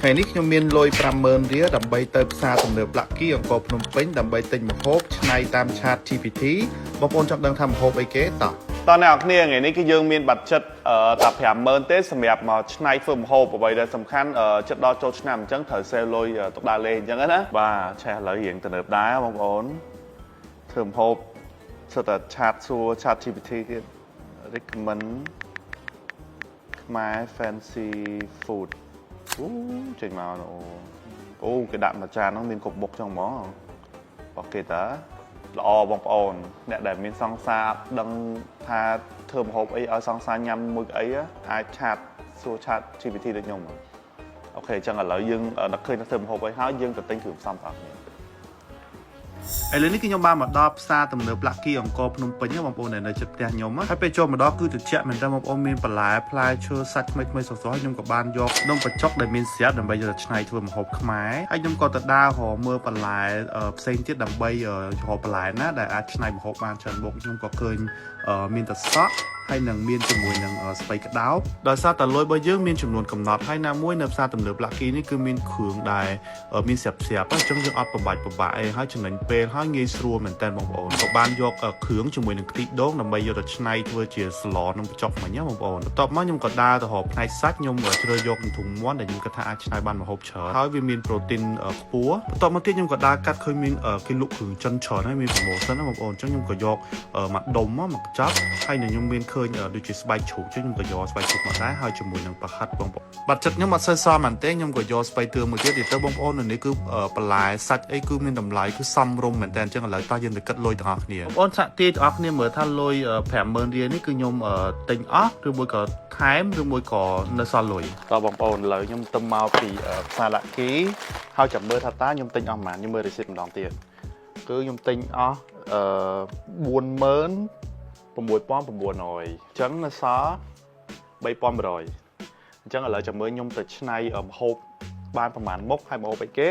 ថ្ងៃនេះខ្ញុំមានលុយ50000រៀលដើម្បីទៅផ្សារទំនើប Lucky អង្គរភ្នំពេញដើម្បីទិញម្ហូបឆ្នៃតាម Chat GPT បងប្អូនចង់ដឹងថាម្ហូបអីគេតោះ តោះអ្នកនរគ្នាថ្ងៃនេះគឺយើងមាន budget តែ50000ទេសម្រាប់មកឆ្នៃធ្វើម្ហូបអ្វីដែលសំខាន់ចិត្តដល់ចូលឆ្នាំអញ្ចឹងត្រូវ save លុយទុកដើរលេងអញ្ចឹងណាបាទឆេះឥឡូវរៀងទំនើបដែរបងប្អូនធ្វើម្ហូបសុទ្ធតែ chat សួរ Chat GPT ទៀត recommend ខ្មែរ fancy food អូចេញមកអូអូគេដាក់មួយចានហ្នឹងមានគ្រប់មុខចឹងហ្មងរបស់គេតាល្អបងប្អូនអ្នកដែលមានសង្សារអត់ដឹងថាធ្វើម្ហូបអីឲ្យសង្សារញ៉ាំមួយអីអាច chat សួរ Chat GPT ដូចខ្ញុំOK អញ្ចឹងឥឡូវយើងនឹកឃើញថាធ្វើម្ហូបអីហើយយើងទៅទិញគ្រឿងផ្សំបងប្អូន ឥឡូវនេះគឺខ្ញុំបានមកដល់ផ្សារទំនើប Lucky អង្គរភ្នំពេញណាបងប្អូនដែលនៅជិតផ្ទះខ្ញុំណាហើយពេលចូលមកដល់គឺត្រជាក់មែនតើបងប្អូនមានបន្លែផ្លែឈើសាច់ថ្មីថ្មីស្រស់ៗខ្ញុំក៏បានយកនំបញ្ចុកដែលមានស្រាប់ដើម្បីយកទៅច្នៃធ្វើម្ហូបខ្មែរហើយខ្ញុំក៏ទៅដើររកមើលបន្លែផ្សេងទៀតដើម្បីរកបន្លែណាដែលអាចច្នៃម្ហូបបានច្រើនមុខខ្ញុំក៏ឃើញមានតសក់ហើយនឹងមានជាមួយនឹងស្ពៃក្តោបដោយសារតែលុយរបស់យើងមានចំនួនកំណត់ហើយណាមួយនៅផ្សារទំនើប Lucky នេះគឺមានគ្រឿងដែលមានស្រាប់ស្រាប់អញ្ចឹងយើងអត់ប្របាច់ប្របាក់អីហើយចំណេញពេលហើយងាយស្រួលមែនតើបងប្អូនក៏បានយកគ្រឿងជាមួយនឹងខ្ទិះដូងដើម្បីយកទៅច្នៃធ្វើជាស្លនំបញ្ចុកមិញណាបងប្អូនបន្ទាប់មកខ្ញុំក៏ដើរទៅរកផ្នែកសាច់ខ្ញុំជ្រើសយកធុងមាន់ដែលខ្ញុំគិតថាអាចច្នៃបានម្ហូបច្រើនហើយវាមានប្រូតេីនខ្ពស់បន្ទាប់មកទៀតខ្ញុំក៏ដើរកាត់ឃើញមានគេលក់គ្រឿងចិនច្រើនហើយមាន promotion ណាបងប្អូនអញ្ចឹងខ្ញុំក៏យកមួយដុំមកមកចប់ហើយនឹងខ្ញុំមានឃើញដូចជាស្បែកជ្រូកអញ្ចឹងខ្ញុំក៏យកស្បែកជ្រូកមកដែរហើយជាមួយនឹងប្រហិតបងប្អូនបាត់ចិត្តខ្ញុំអត់សូវសមមែនទេខ្ញុំក៏យកស្បៃទឿមួយទៀតទៅបងប្អូននៅនេះគឺបន្លែសាច់អីគឺមានតម្លៃគឺសមរម្យមែនតើអញ្ចឹងឥឡូវតោះយើងទៅគិតលុយទាំងអស់គ្នាបងប្អូនសាក់ទាយទាំងអស់គ្នាមើលថាលុយ50000រៀលនេះគឺខ្ញុំទិញអស់ឬមួយក៏ថែមឬមួយក៏នៅសល់លុយ តោះបងប្អូនឥឡូវខ្ញុំទៅមកពីផ្សារ Lucky ហើយចាំមើលថាតើខ្ញុំទិញអស់ប៉ុន្មានខ្ញុំមើល receipt ម្ដងទៀតគឺខ្ញុំទិញអស់អឺ46900អញ្ចឹងនៅសល់3100អញ្ចឹងឥឡូវចាំមើលខ្ញុំទៅឆ្នៃម្ហូបបានប្រហែលមុខហើយម្ហូបអីគេ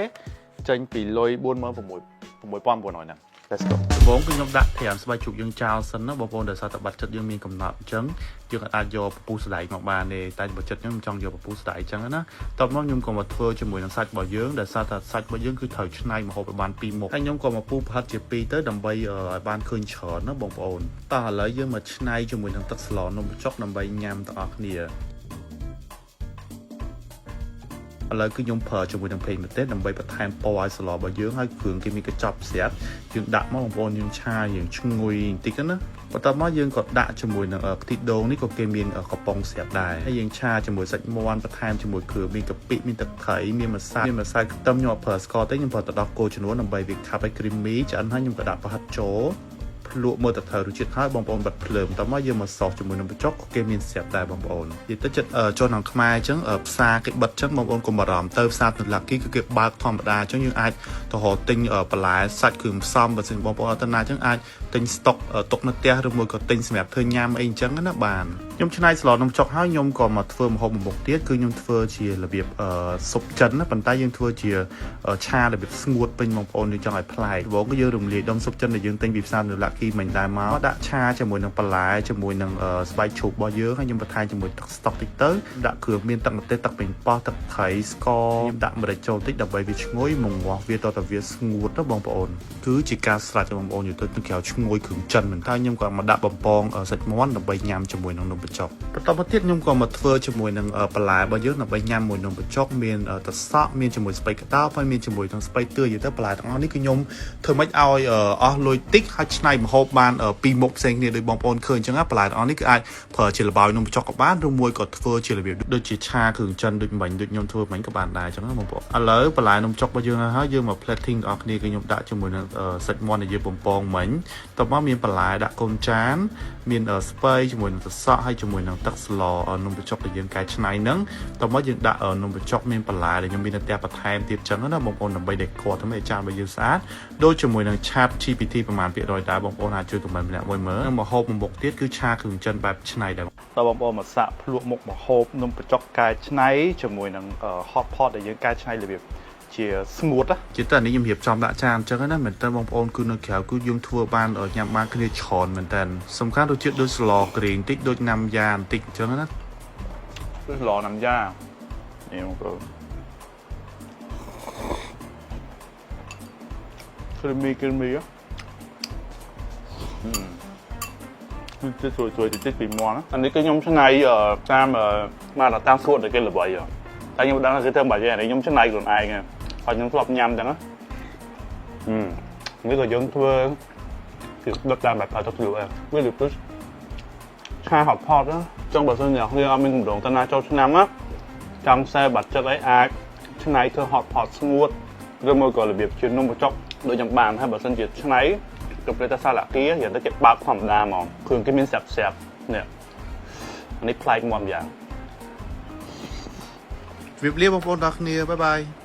ចេញពីលុយ46900ហ្នឹង Let's go. ដំបូងគឺខ្ញុំដាក់ត្រាំស្បែកជ្រូកយើងចោលសិនណាបងប្អូនដោយសារតែបាត់ចិត្តយើងមានកំណត់អញ្ចឹងយើងអាចយកពពុះសណ្ដែកមកបានទេតែបើចិត្តខ្ញុំចង់យកពពុះសណ្ដែកអញ្ចឹងណាតបមកខ្ញុំក៏មកធ្វើជាមួយនឹងសាច់របស់យើងដោយសារតែសាច់របស់យើងគឺត្រូវច្នៃម្ហូបឲ្យបានពីរមុខហើយខ្ញុំក៏មកពុះប្រហិតជាពីរទៅដើម្បីឲ្យបានឃើញច្រើនណាបងប្អូនតោះឥឡូវយើងមកច្នៃជាមួយនឹងទឹកស្លនំបញ្ចុកដើម្បីញ៉ាំទាំងអស់គ្នាឥឡូវគឺខ្ញុំប្រើជាមួយនឹងប្រេងម្ទេសដើម្បីបន្ថែមពណ៌ឲ្យស្លរបស់យើងហើយគ្រឿងគេមានកញ្ចប់ស្រាប់យើងដាក់មកបងប្អូនយើងឆាយើងឈ្ងុយបន្តិចណាបន្ទាប់មកយើងក៏ដាក់ជាមួយនឹងខ្ទិះដូងនេះក៏គេមានកំប៉ុងស្រាប់ដែរហើយយើងឆាជាមួយសាច់មាន់បន្ថែមជាមួយគ្រឿងមានកាពិមានទឹកត្រីមានម្សៅមានម្សៅខ្ទឹមខ្ញុំអត់ប្រើស្ករទេខ្ញុំប្រើទឹកដោះគោចំនួនដើម្បីវាខាប់ឲ្យ creamy ឆ្អិនហើយខ្ញុំក៏ដាក់ប្រហិតចូលភ្លក់មើលទៅត្រូវរសជាតិហើយបងប្អូនបិទភ្លើងតោះមកយើងមកសោសជាមួយនឹងបញ្ចុកក៏គេមានស្រាប់ដែរបងប្អូននិយាយទៅចិត្តចូលក្នុងខ្មែរអញ្ចឹងផ្សារគេបិទអញ្ចឹងបងប្អូនកុំបារម្ភទៅផ្សារទំលាគីគឺគេបើកធម្មតាអញ្ចឹងយើងអាចទៅរកទិញបន្លែសាច់គ្រឿងផ្សំបើសិនបងប្អូនអត់ទៅណាអញ្ចឹងអាចទិញស្តុកទុកនៅផ្ទះឬមួយក៏ទិញសម្រាប់ធ្វើញ៉ាំអីអញ្ចឹងណាបានខ្ញុំច្នៃស្លនំចុកហើយខ្ញុំក៏មកធ្វើម្ហូបមួយមុខទៀតគឺខ្ញុំធ្វើជារបៀបស៊ុបចិនណាប៉ុន្តែយើងធ្វើជាឆារបៀបស្ងួតពេញបងប្អូនយើងចង់ឲ្យប្លែកដំបូងគឺយើងរំលាយដុំស៊ុបចិនដែលយើងទិញពីផ្សារនៅ Lucky មិញដែរមកដាក់ឆាជាមួយនឹងបន្លែជាមួយនឹងស្បែកជ្រូករបស់យើងហើយខ្ញុំបន្ថែមជាមួយទឹកស្តុកតិចទៅដាក់គ្រឿងមានទឹកម្ទេសទឹកប៉េងប៉ោះទឹកត្រីស្ករខ្ញុំដាក់ម្រេចចូលតិចដើម្បីវាឈ្ងុយមកងាស់វាតតែវាស្ងួតទៅបងប្អូនគឺជាការស្រេចបងប្អូនយល់ទៅក្រៅឈ្ងុយគ្រឿងចិនមែនតើខ្ញុំក៏មកដាក់បំពងសាច់មាន់ដើម្បីញ៉ាំជាមួយនឹងនំបញ្ចុកបន្តមកទៀតខ្ញុំក៏មកធ្វើជាមួយនឹងបន្លែរបស់យើងដើម្បីញ៉ាំមួយនំបញ្ចុកមានទឹកសក់មានជាមួយស្ពៃក្តោបហើយមានជាមួយនឹងស្ពៃទឿយល់ទៅបន្លែទាំងអស់នេះគឺខ្ញុំធ្វើម៉េចឲ្យអស់លុយតិចហើយច្នៃម្ហូបបានពីរមុខផ្សេងគ្នាដោយបងប្អូនឃើញអញ្ចឹងបន្លែទាំងអស់នេះគឺអាចប្រើជាល្បាយនំបញ្ចុកក៏បានឬមួយក៏ធ្វើជារបៀបដូចជាឆាគ្រឿងចិនដូចមិញដូចខ្ញុំធ្វើមិញក៏បានដែរអញ្ចឹងណាបងប្អូនឥឡូវបន្លែនំចុករបស់យើងហើយយើងមក plating ទាំងអស់គ្នាគឺខ្ញុំដាក់ជាមួយនឹងសាច់មាន់ដែលយើងបំពងមិញតបមកមានបន្លែដាក់កូនចានមានស្ពៃជាមួយនឹងទឹកសក់ហើយជាមួយនឹងទឹកស្លនំបញ្ចុកដែលយើងកែច្នៃហ្នឹងតបមកយើងដាក់នំបញ្ចុកមានបន្លែដែលខ្ញុំមាននៅផ្ទះបន្ថែមទៀតអញ្ចឹងណាបងប្អូនដើម្បី decor ធ្វើឲ្យចានរបស់យើងស្អាតដូចជាមួយនឹង Chat GPT ប្រហែលភាគរយដែរបងប្អូនអាចជួយ comment ម្នាក់មួយមើលមកហូបមួយមុខទៀតគឺឆាគ្រឿងចិនបែបច្នៃដែរ តើបងប្អូនមកសាក់ភ្លក់មុខម្ហូបនំបញ្ចុកកែច្នៃជាមួយនឹង hot pot ដែលយើងកែច្នៃរបៀបជាស្ងួតណា ជាតើនេះខ្ញុំរៀបចំដាក់ចានអញ្ចឹងណាមែនតើបងប្អូនគឺនៅក្រៅគឺយើងធ្វើបានញ៉ាំបានគ្នាច្រើនមែនតើសំខាន់រសជាតិដូចស្លក្រីងតិចដូចណាំយ៉ាបន្តិចអញ្ចឹងណា គឺស្លណាំយ៉ានេះបងប្អូន Creamy creamy ហឹមនេះស្រួយស្រួយតិចៗពីមាន់ណាអានេះគឺខ្ញុំឆ្នៃអឺតាមអឺមកដល់តាមសួតដែលគេល្បីហ៎តែខ្ញុំមិនដឹងថាគេធ្វើបាច់ទេអានេះខ្ញុំឆ្នៃខ្លួនឯងហ៎ហើយខ្ញុំធ្លាប់ញ៉ាំចឹងណាហឹមនេះក៏យើងធ្វើគឺដុតតាមបែបប្រើទឹកជ្រលក់ឯងវាដូចទៅឆា hot pot ណាចង់បើសិនអ្នកគ្នាអត់មានកម្រងតាណាចូលឆ្នាំណាចង់សែបាត់ចិត្តអីអាចឆ្នៃធ្វើ hot pot ស្ងួតឬមួយក៏របៀបជានំបញ្ចុកដូចខ្ញុំបានហើយបើសិនជាឆ្នៃក៏ព្រេតែសាឡាគាយ៉ាងទៅគេបើកធម្មតាហ្មងគ្រឿងគេមានស្រាប់ស្រាប់នេះអានេះប្លែកមាត់យ៉ាង ជម្រាបលាបងប្អូនទាំងអស់គ្នាbye bye.